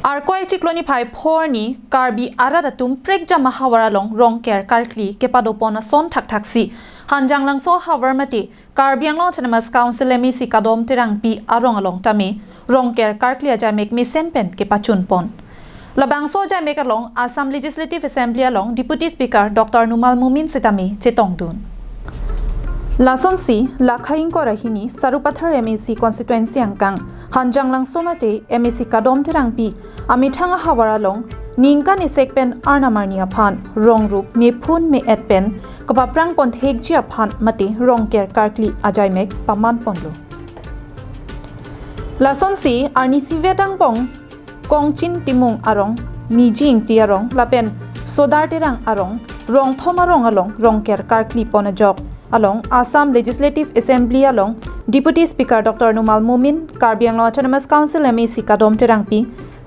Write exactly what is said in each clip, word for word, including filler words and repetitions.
Arkoi chiklo niphai phor arni Karbi arat atum prekjam ahavar along Rongker karkli kepadopon ason thakthaksi Hanjanglangso ahavar mate Karbi Anglong Autonomous Council M A C Kadom Terangpi arong along tame Rongker karkli ajaimek mesen pen kepachunpon. Labangso ajaimek along Assam Legislative Assembly along Deputy Speaker Doctor Numal Momin sitame chetongdun. Lasonsi lakha ingkoi ra hini Sarupathar M A C constituency angkang Hanjanglangso mate M A C Kadom Terangpi amethang ahavar along ningkan isek pen arnam arni aphan rongrup mephun me-et pen kepaprang pon thekji aphan mate Rongker karkli ajaimek paman ponlo. Lasonsi arnisi vedang pon Kongchin Timung arong, Miji Ingti arong lapen Sodar Terang arong, rongthom arong along Rongker karkli pon ajok along Assam Legislative Assembly along Deputy Speaker Doctor Numal Momin, Karbi Anglong Autonomous Council M A C Kadom Terangpi,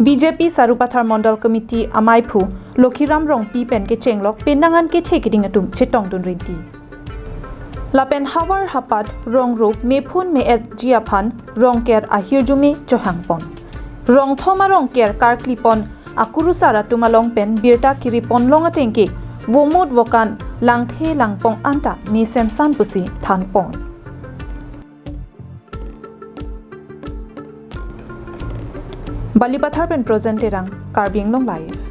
B J P Sarupathar Mondol Committee amaiphu Lokhiram Rongpi pen kechenglok penang an kethe keding atum chetongdun rinti. Lapen havar hapat rongrup mephun me-etji aphan Rongker ahirjume chohangpon. Rongthom a-Rongker karkli pon akurusar atum along pen birta kiri pon long atengke vomut vokan langthe langpong anta mesen san pusi thanpon. Balipathar pen Projen Terang, Karbi Anglong Live.